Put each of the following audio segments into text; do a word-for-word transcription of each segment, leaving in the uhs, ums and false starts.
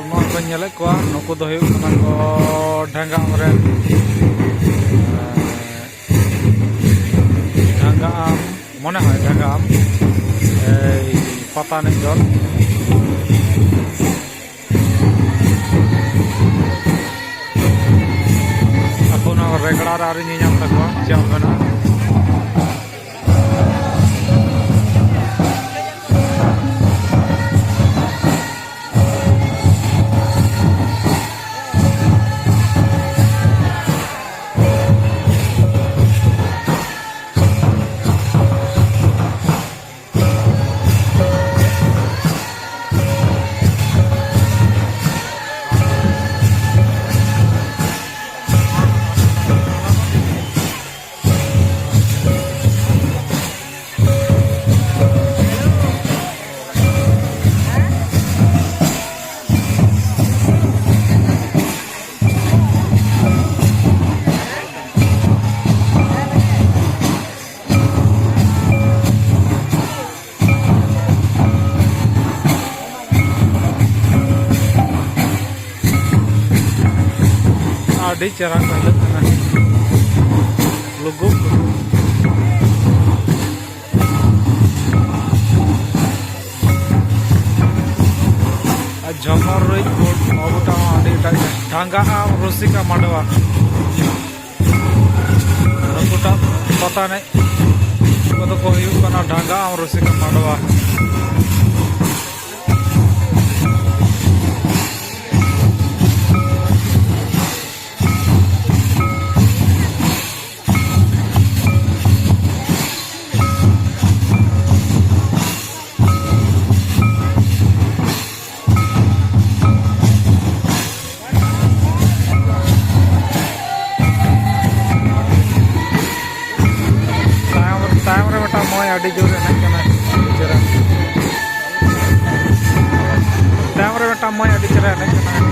ᱱᱚᱣᱟ ᱠᱚᱧ ᱧᱮᱞᱮᱫ ᱠᱚᱣᱟ, ᱱᱩᱠᱩ ᱫᱚ ᱦᱩᱭᱩᱜ ᱠᱟᱱᱟ ᱠᱚ ᱰᱷᱟᱝᱜᱟᱢ ᱨᱮᱱ, ᱮᱸ, ᱰᱷᱟᱝᱜᱟᱢ, ᱢᱚᱱᱮ ᱦᱚᱭ ᱰᱷᱟᱝᱜᱟᱢ, ᱮᱭ ᱯᱟᱛᱟ ᱮᱱᱮᱡ ᱫᱚᱞ᱾ ᱟᱠᱚ ᱱᱚᱣᱟ ᱨᱮᱜᱽᱲᱟ ᱨᱮ ᱟᱹᱣᱨᱤ ᱧᱮᱧᱟᱢ ᱛᱟᱠᱚᱣᱟ, ᱪᱮᱫ ᱢᱮᱱᱟᱜᱼᱟ? ᱟᱹᱰᱤ ᱪᱮᱦᱨᱟ ᱠᱚ ᱦᱤᱞᱟᱹᱜ ᱠᱟᱱᱟ᱾ ᱞᱩᱜᱩᱵ ᱞᱩᱜᱩᱵ᱾ ᱟᱨ ᱡᱷᱚᱢᱚᱨ ᱨᱩᱭ ᱠᱷᱚᱲ ᱱᱚᱣᱟ ᱜᱚᱴᱟ ᱦᱚᱸ ᱟᱹᱰᱤ ᱮᱴᱟᱜ ᱜᱮ᱾ ᱰᱷᱟᱝᱜᱟ ᱟᱢ ᱨᱩᱥᱤᱠᱟ ᱢᱟᱰᱣᱟ᱾ ᱱᱩᱠᱩᱴᱟᱜ ᱯᱟᱛᱟ ᱮᱱᱮᱡ ᱠᱚᱫᱚ ᱠᱚ ᱦᱩᱭᱩᱜ ᱠᱟᱱᱟ ᱰᱷᱟᱝᱜᱟ ᱟᱢ ᱨᱩᱥᱤᱠᱟ ᱢᱟᱰᱣᱟ᱾ ᱛᱟᱭᱚᱢ, ᱛᱟᱭᱚᱢ ᱨᱮ ᱢᱤᱫᱴᱟᱝ ᱢᱟᱹᱭ ᱟᱹᱰᱤ ᱡᱳᱨ ᱮᱱᱮᱡ ᱠᱟᱱᱟᱭ, ᱟᱹᱰᱤ ᱪᱮᱦᱨᱟ᱾ ᱛᱟᱭᱚᱢ ᱨᱮ ᱢᱤᱫᱴᱟᱝ ᱢᱟᱹᱭ ᱟᱹᱰᱤ ᱪᱮᱦᱨᱟ ᱮᱱᱮᱡ ᱠᱟᱱᱟᱭ᱾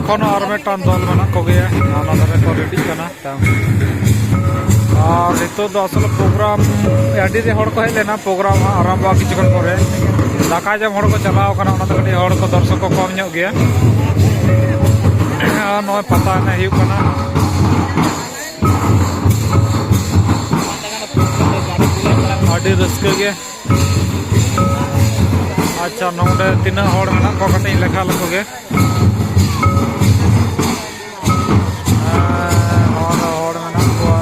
ᱮᱠᱷᱚᱱᱳ ᱟᱨ ᱢᱤᱫᱴᱟᱝ ᱫᱚᱞ ᱢᱮᱱᱟᱜ ᱠᱚᱜᱮᱭᱟ, ᱚᱱᱟ ᱫᱷᱟᱨᱮ ᱠᱚ ᱨᱮᱰᱤᱜ ᱠᱟᱱᱟ᱾ ᱟᱨ ᱱᱤᱛᱚᱜ ᱫᱚ ᱟᱥᱚᱞᱮ ᱯᱨᱳᱜᱨᱟᱢ, ᱟᱹᱰᱤ ᱨᱮ ᱦᱚᱲ ᱠᱚ ᱦᱮᱡ ᱞᱮᱱᱟ, ᱯᱨᱳᱜᱨᱟᱢ ᱦᱟᱸᱜ ᱟᱨᱟᱢᱵᱚᱜᱼᱟ ᱠᱤᱪᱷᱩ ᱠᱷᱚᱱ ᱯᱚᱨᱮ᱾ ᱫᱟᱠᱟ ᱡᱚᱢ ᱦᱚᱲ ᱠᱚ ᱪᱟᱞᱟᱣ ᱠᱟᱱᱟ, ᱚᱱᱟᱛᱮ ᱠᱟᱹᱴᱤᱡ ᱦᱚᱲ ᱠᱚ, ᱫᱚᱨᱥᱚᱠ ᱠᱚ ᱠᱚᱢ ᱧᱚᱜ ᱜᱮᱭᱟ᱾ ᱟᱨ ᱱᱚᱜᱼᱚᱭ ᱯᱟᱛᱟ ᱮᱱᱮᱡ ᱦᱩᱭᱩᱜ ᱠᱟᱱᱟ᱾ ᱟᱹᱰᱤ ᱨᱟᱹᱥᱠᱟᱹ ᱜᱮ᱾ ᱟᱪᱪᱷᱟ, ᱱᱚᱰᱮ ᱛᱤᱱᱟᱹᱜ ᱦᱚᱲ ᱢᱮᱱᱟᱜ ᱠᱚᱣᱟ, ᱠᱟᱹᱴᱤᱡ ᱞᱮᱠᱷᱟ ᱞᱮᱠᱚ ᱜᱮ᱾ ᱦᱮᱸ, ᱱᱚᱣᱟ ᱫᱚ ᱦᱚᱲ ᱢᱮᱱᱟᱜ ᱠᱚᱣᱟ᱾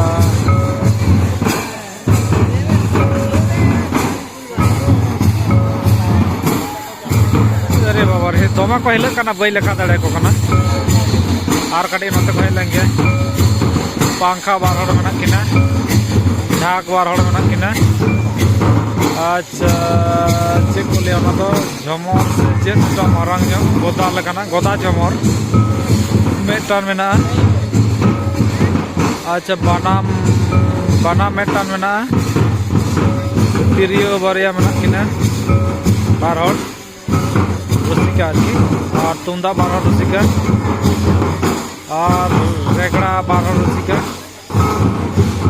ᱟᱨᱮ ᱵᱟᱵᱟ ᱨᱮ, ᱫᱚᱢᱮ ᱠᱚ ᱦᱤᱞᱟᱹᱜ ᱠᱟᱱᱟ, ᱵᱟᱹᱧ ᱞᱮᱠᱷᱟ ᱫᱟᱲᱮᱭᱟᱠᱚ ᱠᱟᱱᱟ᱾ ᱟᱨ ᱠᱟᱹᱴᱤᱡ ᱱᱚᱛᱮ ᱠᱚ ᱦᱮᱡ ᱞᱮᱱ ᱜᱮ᱾ ᱯᱟᱝᱠᱷᱟ ᱵᱟᱨ ᱦᱚᱲ ᱢᱮᱱᱟᱜ ᱠᱤᱱᱟ, ᱡᱷᱟᱸᱠ ᱵᱟᱨ ᱦᱚᱲ ᱢᱮᱱᱟᱜ ᱠᱤᱱᱟ᱾ ᱟᱪᱪᱷᱟ, ᱪᱮᱫ ᱠᱚ ᱞᱟᱹᱭᱟ ᱚᱱᱟ ᱫᱚ? ᱡᱷᱚᱢᱚᱨ ᱥᱮ ᱪᱮᱫ ᱢᱤᱫᱴᱟᱝ ᱢᱟᱨᱟᱝ ᱧᱚᱜ ᱜᱚᱫᱟ ᱞᱮᱠᱟᱱᱟᱜ, ᱜᱚᱫᱟ ᱡᱷᱚᱢᱚᱨ ᱢᱤᱫᱴᱟᱝ ᱢᱮᱱᱟᱜᱼᱟ᱾ ᱟᱪᱪᱷᱟ, ᱵᱟᱱᱟᱢ, ᱵᱟᱱᱟᱢ ᱢᱤᱫᱴᱟᱝ ᱢᱮᱱᱟᱜᱼᱟ᱾ ᱛᱤᱨᱭᱳ ᱵᱟᱨᱭᱟ ᱢᱮᱱᱟᱜ ᱠᱤᱱᱟ, ᱵᱟᱨ ᱦᱚᱲ ᱨᱩᱥᱤᱠᱟ ᱟᱨᱠᱤ, ᱟᱨ ᱛᱩᱢᱫᱟᱜ ᱵᱟᱨ ᱦᱚᱲ ᱨᱩᱥᱤᱠᱟ, ᱟᱨ ᱨᱮᱜᱽᱲᱟ ᱵᱟᱨ ᱦᱚᱲ ᱨᱩᱥᱤᱠᱟ,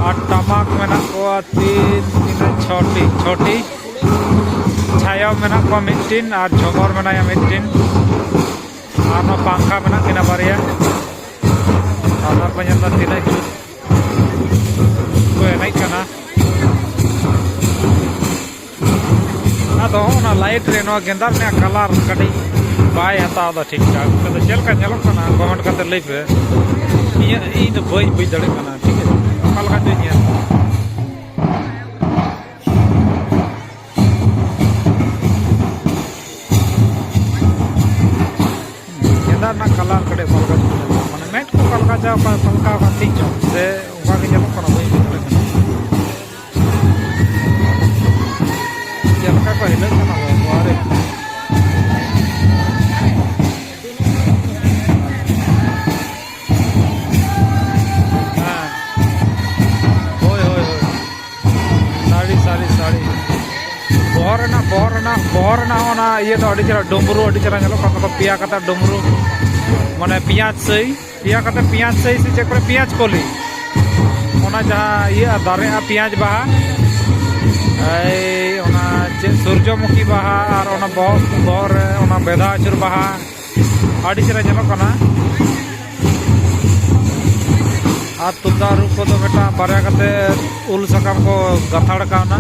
ᱟᱨ ᱴᱟᱢᱟᱠ ᱢᱮᱱᱟᱜ ᱠᱚᱣᱟ ᱛᱤᱱ, ᱛᱤᱱᱟᱹᱜ, ᱪᱷᱚᱴᱤ, ᱪᱷᱚᱴᱤ᱾ ᱪᱷᱟᱭᱚᱢ ᱢᱮᱱᱟᱜ ᱠᱚᱣᱟ ᱢᱤᱫᱴᱤᱱ, ᱟᱨ ᱡᱷᱚᱢᱚᱨ ᱢᱮᱱᱟᱭᱟ ᱢᱤᱫᱴᱤᱱ, ᱟᱨ ᱱᱚᱣᱟ ᱯᱟᱝᱠᱷᱟ ᱢᱮᱱᱟᱜ ᱠᱤᱱᱟ ᱵᱟᱨᱭᱟ᱾ ᱟᱨ ᱠᱚ ᱧᱮᱞ ᱫᱟ ᱛᱤᱱᱟᱹᱜ ᱡᱩᱛ ᱠᱚ ᱮᱱᱮᱡ ᱠᱟᱱᱟ᱾ ᱟᱫᱚ ᱚᱱᱟ ᱞᱟᱭᱤᱴ ᱨᱮ ᱱᱚᱣᱟ ᱜᱮᱸᱫᱟᱜ ᱨᱮᱱᱟᱜ ᱠᱟᱞᱟᱨ ᱠᱟᱹᱴᱤᱡ ᱵᱟᱭ ᱦᱟᱛᱟᱣ ᱮᱫᱟ ᱴᱷᱤᱠ ᱴᱷᱟᱠ᱾ ᱟᱫᱚ ᱪᱮᱫ ᱞᱮᱠᱟ ᱧᱮᱞᱚᱜ ᱠᱟᱱᱟ, ᱠᱚᱢᱮᱱᱴ ᱠᱟᱛᱮ ᱞᱟᱹᱭ ᱯᱮ᱾ ᱤᱧᱟᱹᱜ, ᱤᱧ ᱫᱚ ᱵᱟᱹᱧ ᱵᱩᱡᱽ ᱫᱟᱲᱮᱭᱟᱜ ᱠᱟᱱᱟ, ᱴᱷᱤᱠ ᱟᱪᱷᱮ, ᱚᱠᱟ ᱞᱮᱠᱟ ᱪᱚᱧ ᱧᱮᱞ ᱮᱫᱟ᱾ ᱜᱮᱸᱫᱟᱜ ᱨᱮᱱᱟᱜ ᱠᱟᱞᱟᱨ ᱠᱟᱹᱴᱤᱡ ᱚᱠᱟ ᱞᱮᱠᱟ ᱪᱚᱧ ᱧᱮᱞ ᱮᱫᱟ, ᱢᱟᱱᱮ ᱢᱮᱫ ᱠᱚ ᱚᱠᱟ ᱞᱮᱠᱟ ᱪᱚ, ᱚᱠᱟ, ᱚᱠᱟ ᱞᱮᱠᱟ ᱚᱠᱟ ᱴᱷᱤᱠ ᱪᱚ ᱥᱮ ᱚᱱᱠᱟ ᱜᱮ ᱧᱮᱞᱚᱜ ᱠᱟᱱᱟ, ᱵᱟᱹᱧ ᱵᱩᱡᱽ ᱫᱟᱲᱮᱭᱟᱜ ᱠᱟᱱᱟ᱾ ᱪᱮᱫ ᱞᱮᱠᱟ ᱠᱚ ᱦᱤᱞᱟᱹᱜ ᱠᱟᱱᱟ ᱵᱟᱵᱟ ᱨᱮ᱾ ᱦᱮᱸ᱾ ᱦᱳᱭ, ᱦᱳᱭ, ᱦᱳᱭ᱾ ᱥᱟᱹᱲᱤ, ᱥᱟᱹᱲᱤ, ᱥᱟᱹᱲᱤ᱾ ᱵᱚᱦᱚᱜ ᱨᱮᱱᱟᱜ, ᱵᱚᱦᱚᱜ ᱨᱮᱱᱟᱜ, ᱵᱚᱦᱚᱜ ᱨᱮᱱᱟᱜ ᱚᱱᱟ ᱤᱭᱟᱹ ᱫᱚ ᱟᱹᱰᱤ ᱪᱮᱦᱨᱟ, ᱰᱩᱢᱨᱩ ᱟᱹᱰᱤ ᱪᱮᱦᱨᱟ ᱧᱮᱞᱚᱜ ᱠᱟᱱ ᱛᱟᱠᱚᱣᱟ, ᱯᱮᱭᱟ ᱠᱟᱛᱮ ᱰᱩᱢᱨᱩ᱾ ᱢᱟᱱᱮ ᱯᱮᱸᱭᱟᱡᱽ ᱥᱟᱹᱭ, ᱯᱮᱭᱟ ᱠᱟᱛᱮ ᱯᱮᱸᱭᱟᱡᱽ ᱥᱟᱹᱭ ᱥᱮ ᱪᱮᱫ ᱠᱚᱨᱮ ᱯᱮᱸᱭᱟᱡᱽ ᱠᱚᱞᱤ, ᱚᱱᱟ ᱡᱟᱦᱟᱸ ᱤᱭᱟᱹᱜᱼᱟ, ᱫᱟᱨᱮᱜᱼᱟ ᱯᱮᱸᱭᱟᱡᱽ ᱵᱟᱦᱟ, ᱮᱭ ᱚᱱᱟ ᱪᱮᱫ ᱥᱩᱨᱡᱚᱢᱩᱠᱷᱤ ᱵᱟᱦᱟ, ᱟᱨ ᱚᱱᱟ ᱵᱚᱦᱚᱜ, ᱵᱚᱦᱚᱜ ᱨᱮ ᱚᱱᱟ ᱵᱮᱫᱷᱟ ᱟᱹᱪᱩᱨ ᱵᱟᱦᱟ, ᱟᱹᱰᱤ ᱪᱮᱦᱨᱟ ᱧᱮᱞᱚᱜ ᱠᱟᱱᱟ᱾ ᱟᱨ ᱛᱩᱢᱫᱟᱜ ᱨᱩ ᱠᱚᱫᱚ ᱢᱤᱫᱴᱟᱝ ᱵᱟᱨᱭᱟ ᱠᱟᱛᱮ ᱩᱞ ᱥᱟᱠᱟᱢ ᱠᱚ ᱜᱟᱛᱷᱟᱲ ᱠᱟᱣᱱᱟ᱾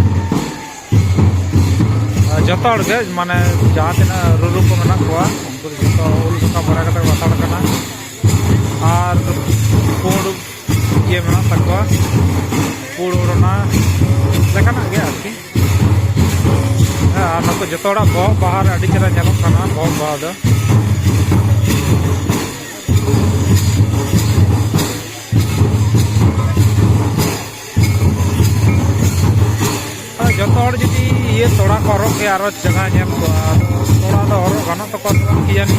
ᱡᱚᱛᱚ ᱦᱚᱲ ᱜᱮ, ᱢᱟᱱᱮ ᱡᱟᱦᱟᱸ ᱛᱤᱱᱟᱹᱜ ᱨᱩᱨᱩ ᱠᱚ ᱢᱮᱱᱟᱜ ᱠᱚᱣᱟ, ᱩᱱᱠᱩ ᱫᱚ ᱡᱚᱛᱚ ᱩᱞ ᱥᱟᱠᱟᱢ ᱵᱟᱨᱭᱟ ᱠᱟᱛᱮ ᱠᱚ ᱜᱟᱛᱷᱟᱲ ᱠᱟᱱᱟ᱾ ᱟᱨ ᱯᱩᱸᱰ ᱤᱭᱟᱹ ᱢᱮᱱᱟᱜ ᱛᱟᱠᱚᱣᱟ, ᱯᱩᱸᱰ ᱳᱲᱱᱟ ᱞᱮᱠᱟᱱᱟᱜ ᱜᱮ ᱟᱨᱠᱤ᱾ ᱦᱮᱸ, ᱟᱨ ᱱᱩᱠᱩ ᱡᱚᱛᱚ ᱦᱚᱲᱟᱜ ᱵᱚᱦᱚᱜ ᱵᱟᱦᱟ ᱨᱮ ᱟᱹᱰᱤ ᱪᱮᱦᱨᱟ ᱧᱮᱞᱚᱜ ᱠᱟᱱᱟ, ᱵᱚᱦᱚᱜ ᱵᱟᱦᱟ ᱫᱚ᱾ ᱟᱨ ᱡᱚᱛᱚ ᱦᱚᱲ ᱡᱩᱫᱤ ᱤᱭᱟᱹ ᱛᱚᱲᱟ ᱠᱚ ᱦᱚᱨᱚᱜ ᱜᱮᱭᱟ, ᱟᱨᱚ ᱪᱮᱦᱨᱟ ᱧᱮᱞ ᱠᱚᱜᱼᱟ᱾ ᱟᱫᱚ ᱛᱚᱲᱟ ᱫᱚ ᱦᱚᱨᱚᱜ ᱜᱟᱱᱚᱜ ᱛᱟᱠᱚᱣᱟ ᱥᱮ ᱵᱟᱝ ᱠᱤ ᱡᱟᱹᱱᱤ᱾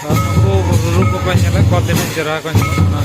ᱟᱨ ᱱᱩᱠᱩ ᱨᱩᱨᱩ ᱠᱚᱯᱮ ᱧᱮᱞᱮᱫ ᱠᱚᱣᱟ, ᱛᱤᱱᱟᱹᱜ ᱪᱮᱦᱨᱟ ᱠᱚ ᱧᱮᱞᱚᱜ ᱠᱟᱱᱟ᱾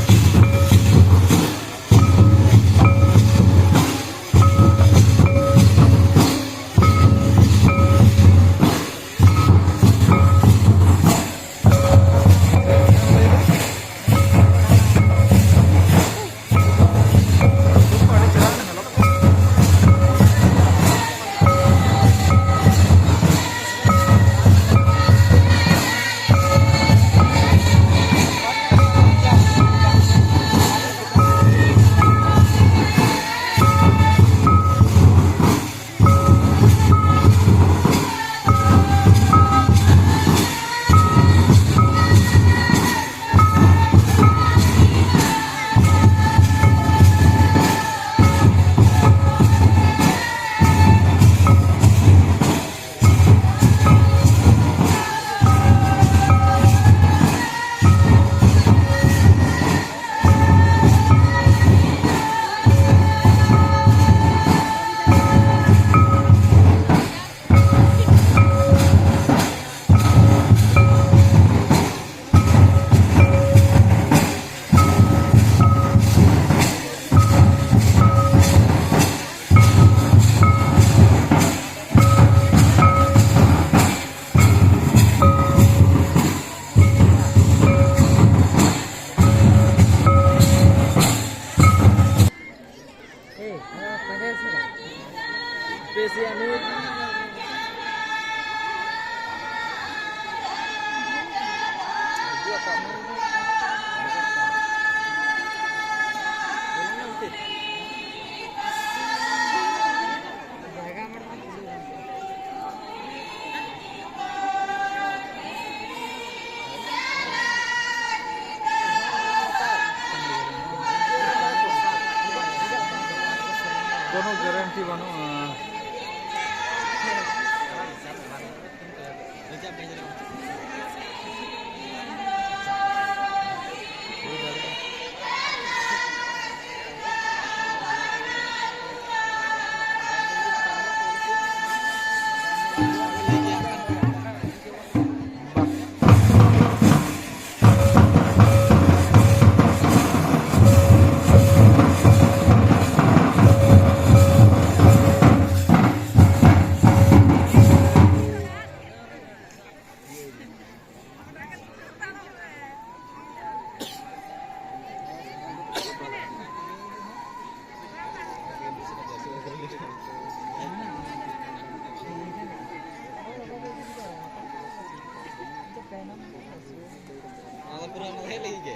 ᱠᱳᱱᱳ ᱜᱮᱨᱮᱱᱴᱤ ᱵᱟᱹᱱᱩᱜᱼᱟ᱾ ᱚᱱᱟ ᱫᱚ ᱯᱩᱨᱟᱹ ᱚᱱᱟ ᱫᱚ ᱦᱮᱡ ᱞᱟᱹᱜᱤᱫ ᱜᱮ᱾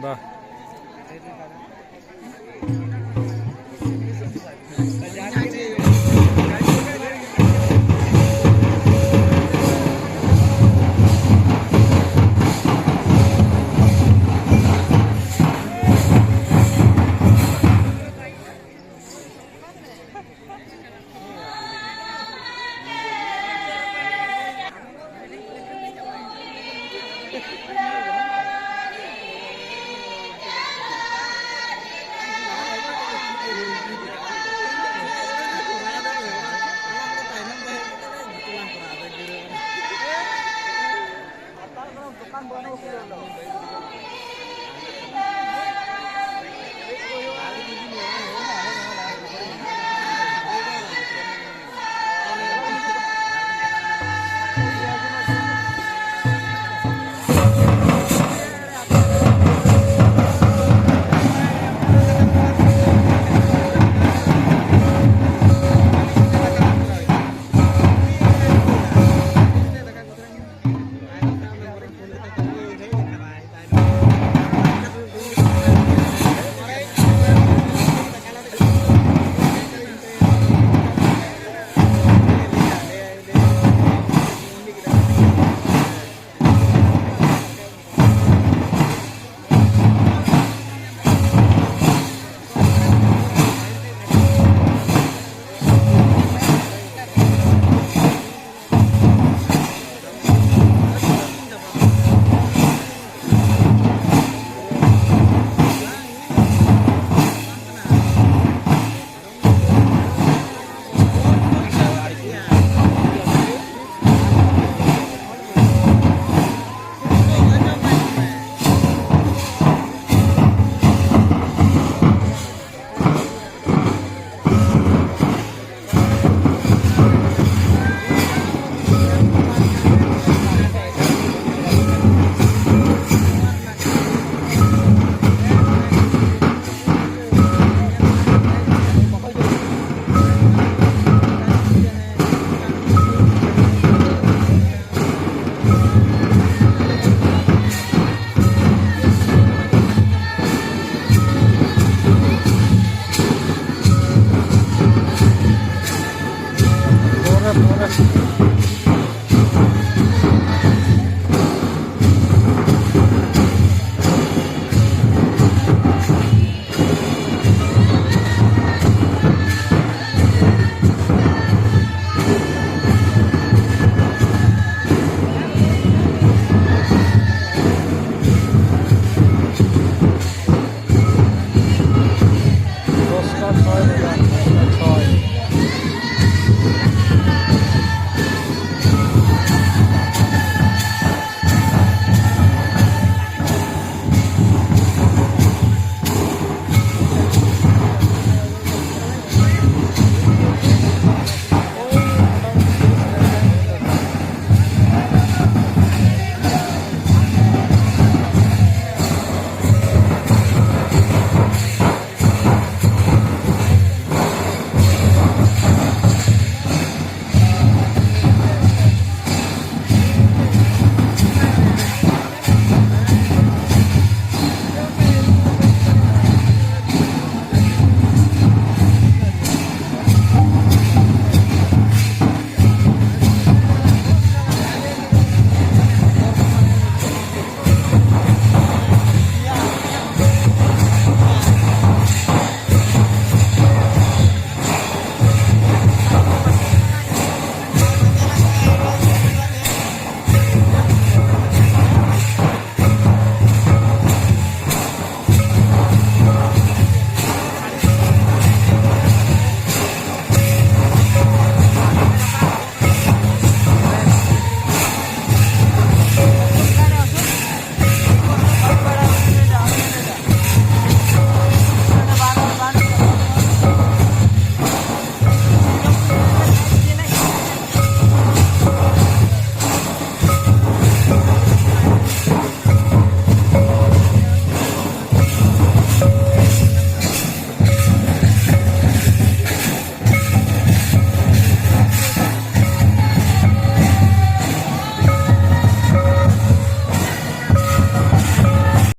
ᱵᱟᱦ᱾ ᱵᱟᱹᱱᱩᱜ ᱠᱚᱣᱟ᱾